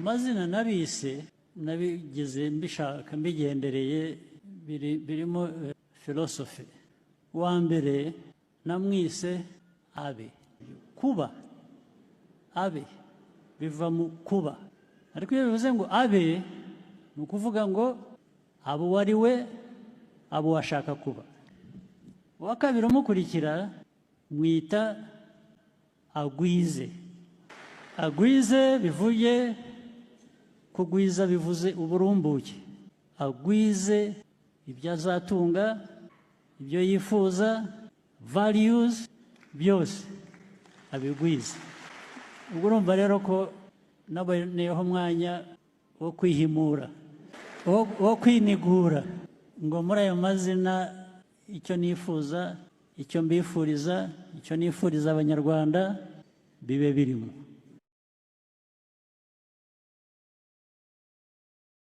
Amazina nabise nabigeze mbishaka mbigendereye, birimo philosophy. Uwa mbere namwise Abe. Kuba abe biva mu kuba, ariko iyo bivuze ngo abe, ni ukuvuga ngo abo uwo ari we, abo uwo ashaka kuba. Uwa kabiri umukurikira mwita Agwize. Agwize bivuye kugwiza, bivuze uburumbuke. Agwize ibyo azatunga, ibyo yifuza, values, byose abigwize. Ubwo urumva rero ko naboneyeho umwanya wo kwihimura, wo kwinigura, ngo muri ayo mazina icyo nifuza, icyo mbifuriza, icyo nifuriza Abanyarwanda bibe birimo.